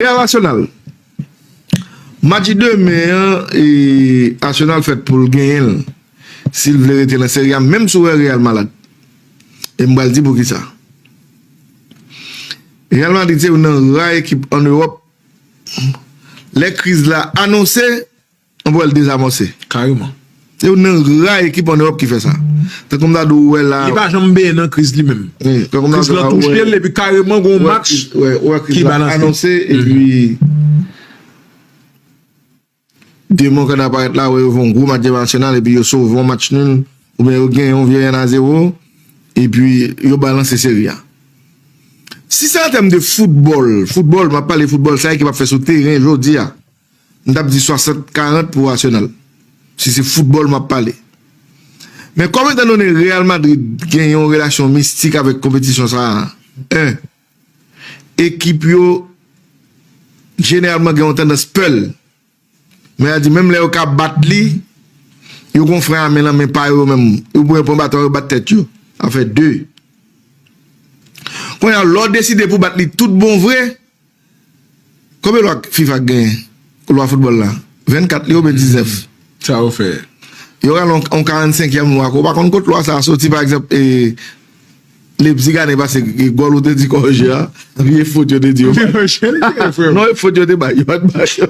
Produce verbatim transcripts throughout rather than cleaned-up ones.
Real Arsenal. Match demen an, e, Arsenal fèt pou l genyen l. Si l vle rete nan seri a, menm si w wè Real malad. E m pral di poukisa. Real Madrid se youn nan ra ekip ann Ewòp. Lè kriz la anonse, ann pral dezamòse. Kareman. Se youn nan ra ekip ann Ewòp ki fè sa. Tankou m ta di w wè la. Li pa janm benyen nan kriz li menm. Wi, tankou m ta di w la, touche l, epi kareman gon match ki balanse. Anonse, epi demen w ka parèt la, wè yo fè yon gwo match devan Arsenal, epi yo sove yon match nil, oubyen yo genyen yon vye en a zewo, epi yo balanse seri a. Si se an tèm de foutbòl, foutbòl, m ap pale foutbòl, sa ekip ap fè sou teren jodi a, m t ap di swasant karant pou Arsenal. Si se foutbòl m ap pale. Men kòm etandone Real Madrid gen yon relasyon mistik avèk konpetisyon sa a, en, ekip yo jeneralman gen yon tandans pè l. Men a di, menm lè yo ka bat li, yo gon fren a men nan men pa yo menm. Yo pran baton, yo bat tèt yo. Sa fè de. Kounye a, lè w deside pou bat li tout bon vre, konbyen lwa FIFA genyen? Lwa foutbòl la? Vennkat li oubyen diznèf? Sa yo fè. Yo rale yon, yon karannsenkyèm lwa, ko pa konn kot lwa sa a soti, pa egzanp, e, Leipzig ane pase, e, gòl ou te di kò jè a, vye fot yo te di yo. Vye jè, li te, frè. Non, e fot yo te bay, yo pa t bay yo.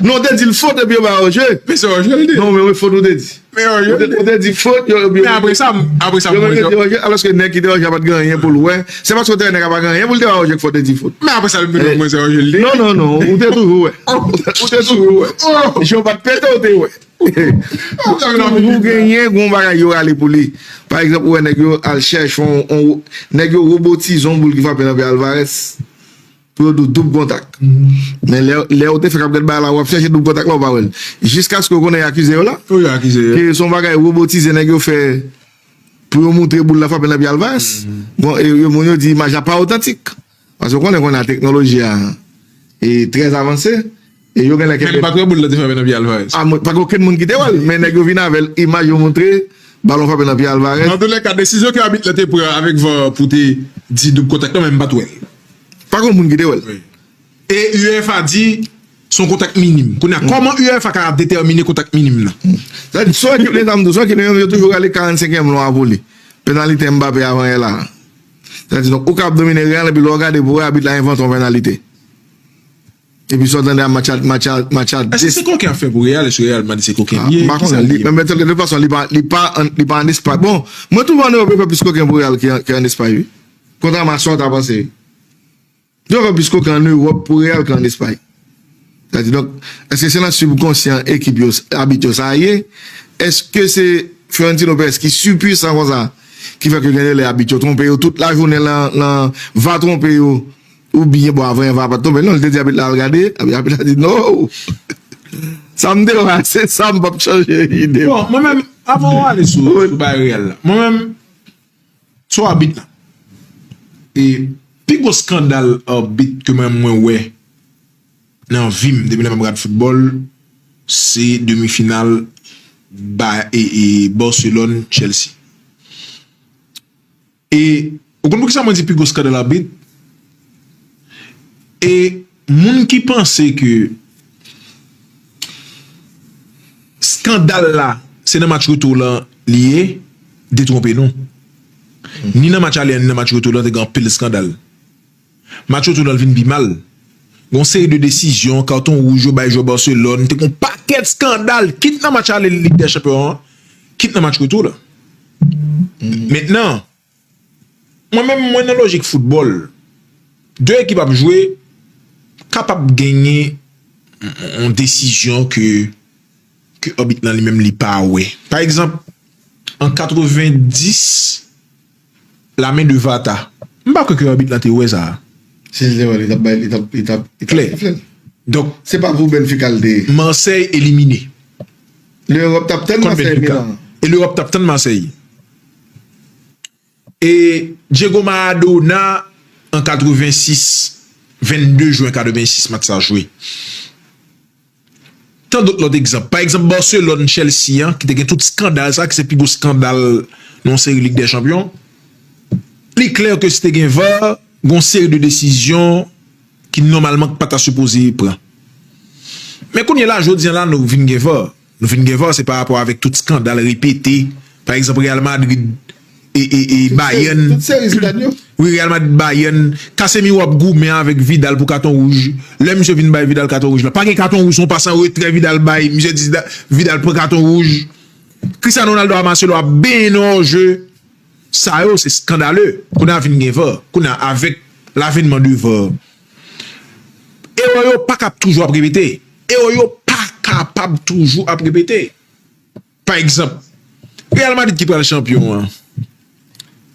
Non, ou te di l fot epi yo ba yo jwe. Men se yo jwe l di. Non, men wi, fot ou te di. Men yo jwe l di. Ou te di fot, yo, epi yo. Men apre sa, apre sa, yo mwen, menm yo te jwe, alòske nèg ki te jwe a pa t gen anyen pou l wè. Se paske w te wè nèg a pa gen anyen pou l te ba yo jwe k fè w te di fot. Men apre sa, mwen se yo jwe l di. Non, non, non, ou te toujou wè. Ou te toujou wè. Je w pa t pete, ou te wè. Ou genyen gon bagay yo rale pou li. Pa egzanp, ou wè nèg yo al chèche yon, yon, nèg yo wobotize yon boul ki frape nan pye Alvarez. Pou yo di w doub kontak. Men lè, lè ou te fè k ap gad bagay la, w ap chèche doub kontak la, ou pa wè l. Jiskaske w konnen y akize yo la. Wi, yo akize yo. Ke se yon bagay wobotize nèg yo fè pou yo montre boul la frape nan pye Alvarez. Bon, e yo, moun yo di imaj la pa otantik. Paske w konnen kounye a teknoloji a e trè avanse. E yo genlè kenbe. Men nou pa t wè boul la te frape nan pye Alvarez. A, mwen, pa gen okenn moun ki te wè l, men nèg yo vin avè l, imaj yo montre, balon frape nan pye Alvarez. Nan toulèka, desizyon ke abit la te pran avèk var pou te di doub kontak la, men m pa t wè l. Pa gen moun ki te wè l. Wi. E UEFA di, se yon kontak minim. Kounye a, kòman UEFA ka detèmine kontak minim nan? Sa di, se yon ekip, lè sa m di w, se yon ekip, yo toujou rale karannsenkyèm lwa pou li. Penalite Mbappé avan yè la. Sa di, donk, ou ka ap domine Real, epi lè w gade pou wè abit la envante yon penalite. Epi sa w tande a match a, match a, match a. Èske se koken ap fè pou Real? Èske Real Madrid se koken li ye? M pa konnen. Li, men, men, de tout fason, li pa, li pa an, li pa an Espay. Bon, mwen twouve an Ewòp, yo fè plis koken pou Real ke, ke an Espay, wi. Kontrèman a sa w ta panse, wi. Yo fè plis koken an Ewòp pou Real ke an Espay. Sa di, donk, èske se nan sibkonsyan ekip yo, abit yo sa ye? Èske se Florentino Perez ki sipwisan konsa ki fè ke gen de lè abit yo twonpe yo tout lajounen lan, lan va twonpe yo? Oubyen, bon, avan yè va pa t twonpe, non, li te di abit la al gade, abit, abit la di, no! Sa m te wè, se sa m p ap chanje ide m. Bon, mwen menm, avan w ale sou, sou bagay Real la, mwen menm, sou abit la. E pi gwo eskandal abit ke mwen, mwen wè nan vi m depi lè m ap gad foutbòl, se demi final ba, e, e Barcelone Chelsea. E ou konn poukisa mwen di pi gwo eskandal abit? E moun ki panse ke eskandal la se nan match retou lan li ye, detwonpe nou. Ni nan match ale an, ni nan match retou lan, te gen anpil eskandal. Match retou lan vin pi mal. Gon seri de desizyon, katon wouj yo bay jwè Barcelone, te gon pakèt eskandal, kit nan match ale Lig dè Chanpyon an, kit nan match retou lan. Mentnan, mwen menm, mwen nan lojik foutbòl, de ekip ap jwe, kapab genyen yon, yon desizyon ke, ke abit lan li menm li pa wè. Pa egzanp, an katrevendis, la main de Vata. M pa kwè ke abit lan te wè sa. Si l te wè, li t ap bay, li t ap, li t ap, li t ap sifle l. Donk, se pa pou Benfica l te ye. Marseille elimine. Lewòp t ap tann Marseille Milan. E Lewòp t ap tann Marseille. E Diego Maradona an katrevensis, vennde jen katrevensis match sa jwe. Tan dòt lòt egzanp. Pa egzanp, Barcelone, Chelsea an, ki te gen tout eskandal sa, ki se pi gwo eskandal nan yon seri Lig dè Chanpyon. Li klè ke si te gen var, gon seri de desizyon ki nòmalman pa ta sipoze pran. Men kounye a la, jodi a la, nou vin gen var. Nou vin gen var, se pa rapò avèk tout eskandal repete. Pa egzanp, Real Madrid e, e, e Bayern. Tout seri Zidane yo. Wi, Real Madrid, Bayern. Casemiro ap goumen avèk Vidal pou katon wouj. Lè misye vin bay Vidal katon wouj la, pa gen katon wouj, se yon pas an retrè Vidal bay. Misye di Zida-, Vidal pran katon wouj. Cristiano Ronaldo a Marcelo ap benyen nan hors-jeu. Sa yo, se eskandale. Kounye a vin gen var. Kounye a, avèk lavènman de var, erè yo pa kab toujou ap repete. Erè yo pa kapab toujou ap repete. Pa egzanp, Real Madrid ki pral chanpyon an,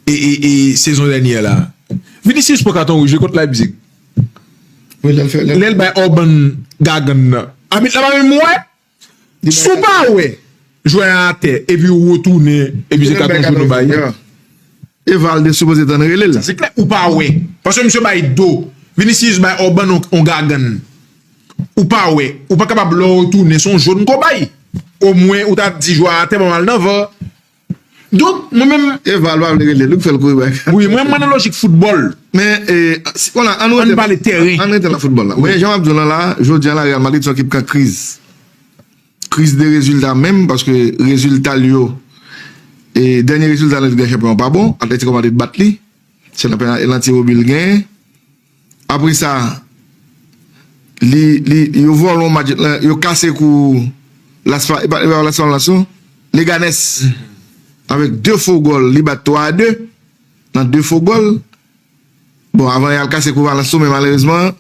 e, e, e sezon dènyè la, Vinicius pran katon wouj kont Leipzig. Wi, lè l fè, lè l Lè l bay Orban gagann nan, abit la pa menm wè. Si w pa wè jwè a atè, epi w retounen, epi se katon joun ou bay. Yeah. E Valde sipoze tann rele l. Sa se klè, ou pa wè. Paske misye bay do. Vinicius bay Orban on, on gagann. Ou pa wè. Ou pa kapab lè w retounen, se yon joun ko bay. Omwen, ou ta di jwè a atè, ban m al nan var. Donk, mwen menm. E var pa vle rele l, ou k fè l kouri bay. Wi, mwen, mwen nan lojik foutbòl. Men, e, si, voilà, ann Ann rete, pale tèren. Ann rete nan foutbòl la. Men jan m ap di w lan la, jodi a la, Real Madrid se yon ekip k an kriz. Kriz de rezilta menm, paske rezilta l yo, e dènye rezilta nan Lig dè Chanpyon an pa bon, Atletico Madrid bat li, se nan pena-, nan ti wobi l genyen. Apre sa, li, li, yo vòlè yon match, yo kase kou Las Pa-, e pa, e pa Las Palmas non, Leganes, avèk de fo gòl, li bat twa a de, nan de fo gòl. Bon, avan y al kase kou Valence tou, men malerezman,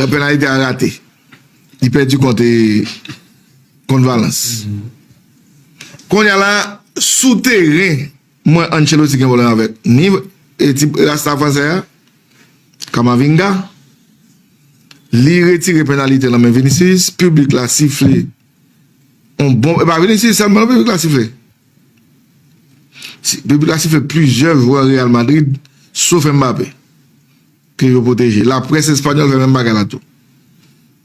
penalite a rate. Li pèdi kont, e, kont Valence. Kounye a la, sou teren, mwen Ancelotti gen pwoblèm avèk ni, e, ti rasta fransè a, Camavinga, li retire penalite nan men Vinicius, piblik la sifle. On bon, e pa Vinicius sèlman non piblik la sifle. Si, piblik la sifle plizyè jwè Real Madrid, sof Mbappé, ke yo pwoteje. Laprès espanyòl fè menm bagay la tou.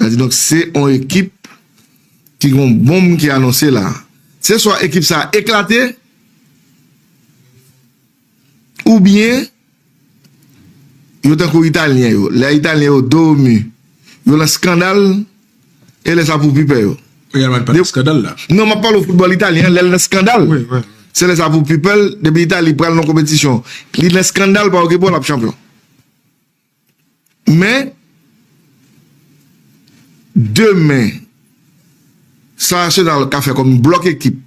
Sa di, donk, se yon ekip ki gon bonm ki anonse la. Se swa ekip sa eklate, oubyen yo tankou Italyen yo. Lè Italyen yo do mi, yo nan eskandal, e lè sa pou pi pè yo. Real Madrid pa nan eskandal la. Non, m ap pale w foutbòl italyen, lè l nan eskandal. Wi, wi. Se lè sa pou pi pè l, depi Itali pral nan konpetisyon, li nan eskandal, pa okipe w, l ap chanpyon. Men, demen, sa Arsenal ka fè kòm blòk ekip,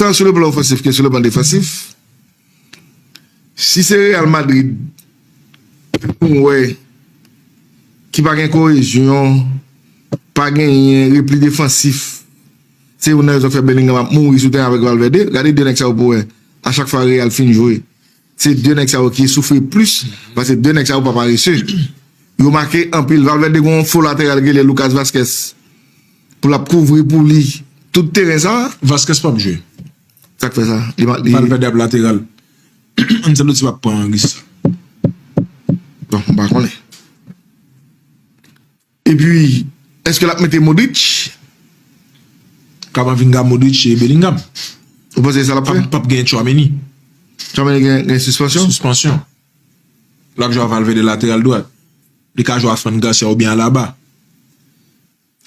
tan sou le plan ofansif ke sou le plan defansif, si se Real Madrid nou wè ki pa gen koyezyon, pa genyen repli defansif, se youn nan rezon k fè Bellingham ap mouri sou teren avèk Valverde. Gade de nèg sa yo pou wè, a chak fwa Real fin jwe, se de nèg sa yo ki soufri plis, paske de nèg sa yo pa parese. Yo make anpil. Valverde gen yon fo lateral ki rele Lucas Vazquez pou l ap kouvri pou li tout teren sa. Vazquez p ap jwe. Sa k fè sa? Li, li Valverde ap lateral. Ancelotti p ap pran risk sa. Bon, m pa konnen. Epi, èske l ap mete Modric? Camavinga, Modric e Bellingham. Ou panse se sa l ap fè? P ap, p ap gen Tchouaméni. Tchouaméni gen, gen sispansyon? Sispansyon. L ap jwe a Valverde lateral dwat. Li ka jwe a Fran Garcia oubyen Alaba.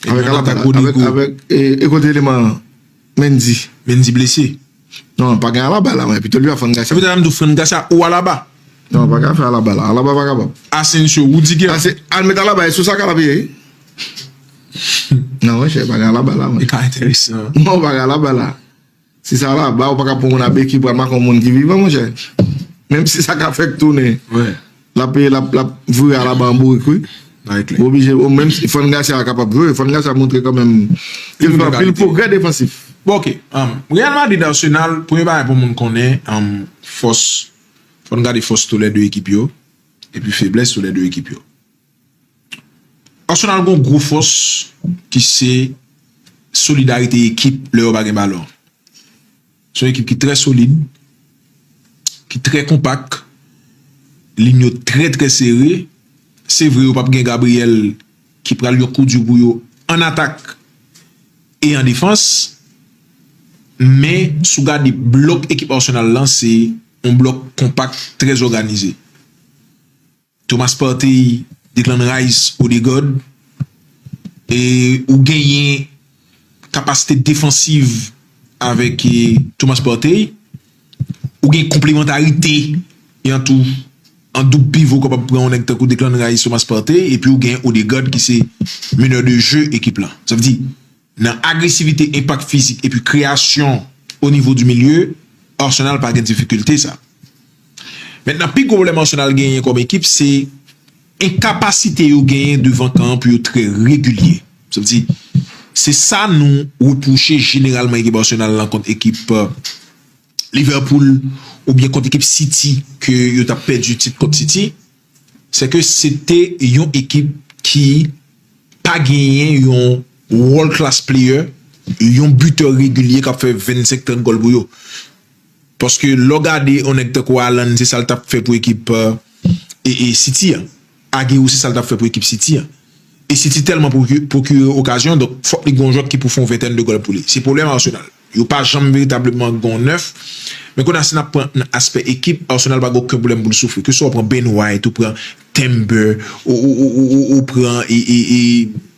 Avèk Alaba, avèk, avèk, e, e kote eleman Mendy. Mendy blese. Non, pa gen Alaba la, mwen. Pito li a Fran Garcia. Pito la m di w Fran Garcia ou Alaba. Non, pa ka fè Alaba la. Alaba pa kapab. Asensio, Rudiger. Ase, al met Alaba, e sou sa k al apiye, wi. Non, monchè, pa gen Alaba la, mwen. E ka enteresan. Non, pa gen Alaba la. Si sa Alaba, ou pa ka pran moun a beki pral make yon moun ki vivan, monchè. Menm si sa ka fèk tounen. Wi. L ap, l ap, l ap vire Alaba an bourik, wi. Ou oblije, ou menm si Fran Garcia kapab jwe, Fran Garcia montre kanmenm ke l fè anpil pwogrè defansif. Bon, ok. Um, Real Madrid Arsenal, premye bagay pou moun konnen, um, fòs, fò n gade fòs tou lè de ekip yo, epi feblès tou lè de ekip yo. Arsenal gon gwo fòs ki se solidarite ekip lè yo pa gen balon. Se yon ekip ki trè solid, ki trè konpak, liy yo trè, trè sere. Se vre, yo p ap gen Gabriel ki pral yon kou di pou yo an atak e an defans, men si w gade blòk ekip Arsenal lan, se yon blòk konpak, trè òganize. Thomas Partey, Declan Rice, Odegaard, e ou genyen kapasite defansiv avèk e, Thomas Partey, ou gen konplemantarite an tou, an doub pivo, kapab pran yon nèg tankou Declan Rice, Thomas Partey, epi ou gen Odegaard ki se meneur de jeu ekip la. Sa vle di, nan agresivite, enpak fizik epi kreyasyon o nivo di milye, Arsenal pa gen difikilte sa. Mentnan, pi gwo pwoblèm Arsenal genyen kòm ekip, se enkapasite yo genyen devan kan an pou yo trè regilye. Sa vle di, se sa nou repwoche jeneralman ekip Arsenal lan kont ekip Liverpool oubyen kont ekip City, ke yo t ap pèdi tit kont City, se ke se te yon ekip ki pa genyen yon world class player, yon bitè regilye k ap fè vennsenk trant gòl pou yo. Paske lè w gade yon nèg tankou Haaland, se sa l t ap fè pou ekip e, e City an. Aguero, se sa l t ap fè pou ekip City an. E City tèlman pwokire okazyon, donk fòk li gen yon jwè ki pou fè yon ventèn de gòl pou li. Se pwoblèm Arsenal. Yo pa janm veritableman gen yon nèf. Men kounye a, si n ap pran nan aspè ekip, Arsenal pa gen okenn pwoblèm pou l soufri. Keswa w pran Ben White, ou pran Timber, ou, ou, ou, ou, ou pran e, e, e,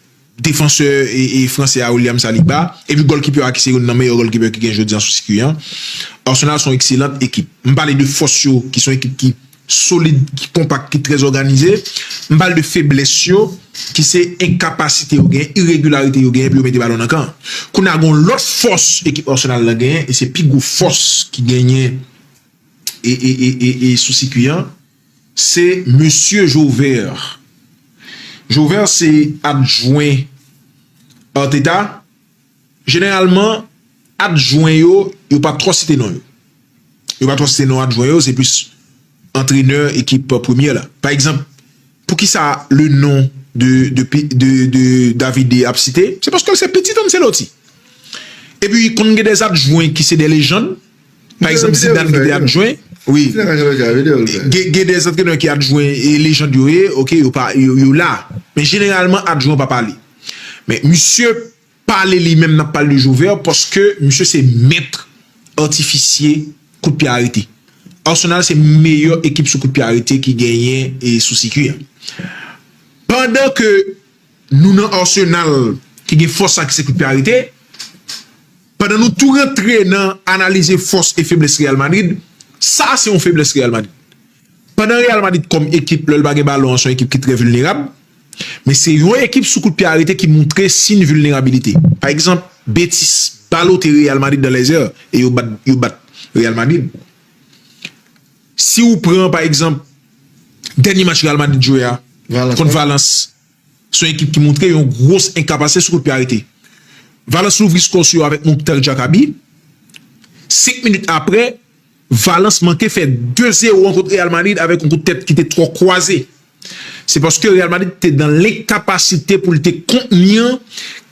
defansè e, e fransè a, William Saliba, epi gòlkipè a ki se youn nan meyè gòlkipè ki gen jodi an sou sikwi an. Arsenal se yon ekselan ekip. M pale de fòs yo, ki se yon ekip ki solid, ki konpak, ki trè òganize. M pale de feblès yo, ki se enkapasite yo genyen, iregilarite yo genyen pou yo mete balon nan kan. Kounye a, gen yon lòt fòs ekip Arsenal la genyen, e se pi gwo fòs ki genyen e, e, e, e, e sou sikwi an, se mesye Jover. Jover se adjwen Arteta. Jeneralman, adjwen yo, yo pa twò site non yo. Yo pa twò site non adjwen yo, se plis antrenè ekip premyè la. Pa egzanp, poukisa le non de, de, de, de Davide ap site? Se paske l se pitit Ancelotti. Epi, konn gen de adjwen ki se de lejann. Pa egzanp, Zidane ki te adjwen. Wi. Gen, gen de antrenè ki adjwen e lejann yo ye, oke, yo pa, yo, yo la. Men jeneralman, adjwen pa pale. Men misye pale li menm, n ap pale de Jover, paske misye se mèt atifisye kout pye arete. Arsenal se meyè ekip sou kout pye arete ki genyen e sou sikwi an. Pandan ke nou nan Arsenal ki gen fòs sa ki se kout pye arete, pandan nou tou rantre nan analize fòs e feblès Real Madrid, sa se yon feblès Real Madrid. Pandan Real Madrid kòm ekip, lè l pa gen balon an, se yon ekip ki trè vilnerab, men se yon ekip sou kout pye arete ki montre siy vilnerabilite. Pa egzanp, Betis balote Real Madrid dans les airs e yo bat, yo bat Real Madrid. Si w pran, pa egzanp, dènye match Real Madrid jwe a kont Valence, se yon ekip ki montre yon gwòs enkapasite sou kout pye arete. Valence louvri skò sou yo avèk Moukhtar Diakhaby. Senk minit apre, Valence manke fè de zewo an kont Real Madrid avèk yon kout tèt ki te twò kwaze. Se paske Real Madrid te nan lenkapasite pou l te kontni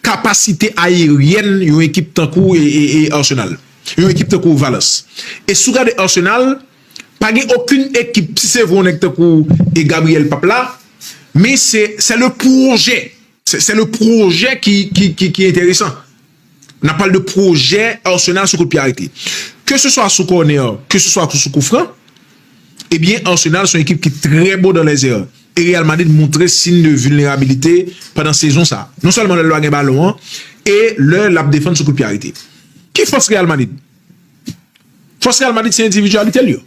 kapasite ayeryèn yon ekip tankou e, e, e Arsenal. Yon ekip tankou Valence. E si w gade Arsenal, pa gen okenn ekip, si se vre yon nèg tankou e Gabriel p ap la, men se, se le pwojè. Se, se le pwojè ki, ki, ki, ki enteresan. N ap pale de pwojè Arsenal sou kout pye arete. Ke se swa sou kònè, ke se swa sou kou fran, ebyen, Arsenal se yon ekip ki trè bon dans les airs. E Real Madrid montre siy de vilnerabilite pandan sezon sa. Non sèlman lè l pa gen balon an, e lè l ap defann sou kout pye arete. Ki fòs Real Madrid? Fòs Real Madrid se endividyalite l yo.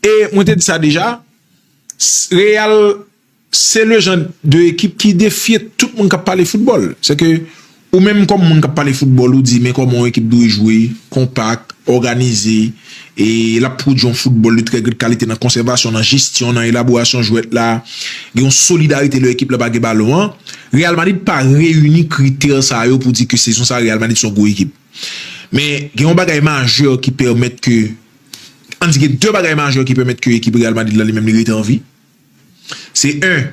E mwen te di sa deja, Real se le jan de ekip ki defye tout moun k ap pale foutbòl. Se ke ou menm kòm moun k ap pale foutbòl, ou di men kòman yon ekip dwe jwe, konpak, òganize, e l ap pwodui yon foutbòl de trè gran kalite nan konsèvasyon, nan jesyon, nan elaborasyon jwèt la. Gen yon solidarite lè ekip la pa gen balon an. Real Madrid pa reyini kritè sa yo pou di ke sezon sa Real Madrid se yon gwo ekip. Men gen yon bagay majè ki pèmèt ke, ann di gen de bagay majè ki pèmèt ke ekip Real Madrid la li menm li rete an vi. Se en,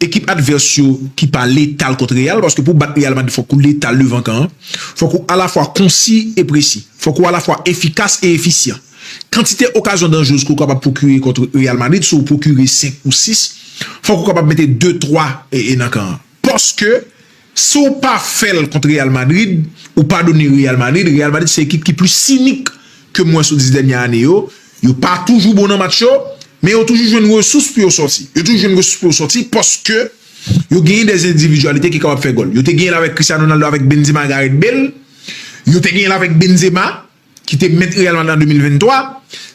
ekip advès yo ki pa letal kont Real, paske pou w bat Real Madrid, fòk ou letal devan kan an. Fòk ou alafwa konsi e presi. Fòk ou alafwa efikas e efisyan. Kantite okazyon danjerez ke w kapab pwokire kont Real Madrid, si w pwokire senk ou sis, fòk ou kapab mete de, twa e, e nan kan an. Paske, si w pa fè l kont Real Madrid, ou padone Real Madrid, Real Madrid se ekip ki pli sinik ke m wè sou dis dènye ane yo. Yo pa toujou bon nan match yo, Men yo toujou jwenn resous pou yo sòti. Yo toujou jwenn resous pou yo sòti paske yo genyen de endividyalite ki kapab fè gòl. Yo te genyen l avèk Cristiano Ronaldo, avèk Benzema, Gareth Bale. Yo te genyen l avèk Benzema, ki te mèt Real Madrid an de mil venntwa.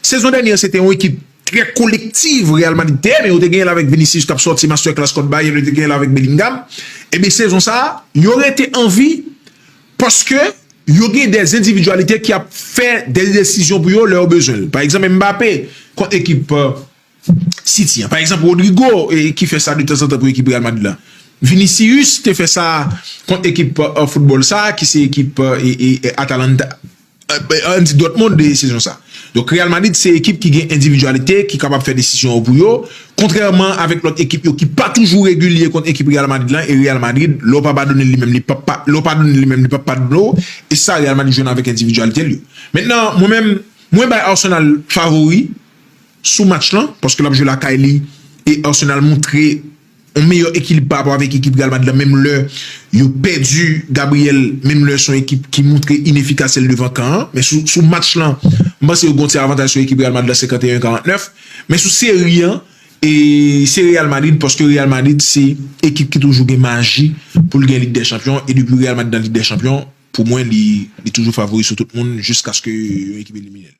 Sezon dènye, se te yon ekip trè kolektiv Real Madrid te ye, men yo te genyen l avèk Vinicius k ap sòti masterclass kont Bayern, yo te genyen l avèk Bellingham. Ebyen, sezon sa a, yo rete an vi paske yo gen de endividyalite ki ap fè de desizyon pou yo lè yo bezwen l. Pa egzanp, Mbappé kont ekip City an. Pa egzanp, Rodrygo, e, ki fè sa de tanzantan pou ekip Real Madrid la. Vinicius te fè sa kont ekip, e, foutbòl sa, ki se ekip, e, e, e, Atalanta, e, e, ann di Dortmund de sezon sa. Donk, Real Madrid se ekip ki gen endividyalite, ki kapab fè desizyon yo pou yo, kontrèman avèk lòt ekip yo ki pa toujou regilye kont ekip Real Madrid lan, e Real Madrid, lè w pa padone l li menm, li p ap pa, lè w padone l li menm, li p ap padone w, e sa Real Madrid jwenn avèk endividyalite l yo. Mentnan, mwen menm, mwen bay Arsenal favori sou match lan, paske l ap jwe lakay li, e Arsenal montre yon meyè ekilib pa rapò avèk ekip Real Madrid la, menm lè yo pèdi Gabriel, menm lè se yon ekip ki montre inefikasite l devan kan an, men sou, sou match lan, m panse yo gen yon ti avantaj sou ekip Real Madrid la, senkanteyen karantnèf, men sou seri an, e se Real Madrid, paske Real Madrid se ekip ki toujou gen maji pou l gen Lig dè Chanpyon, e depi Real Madrid nan Lig dè Chanpyon, pou mwen, li, li toujou favori sou tout moun, jiskaske yon ekip elimine l.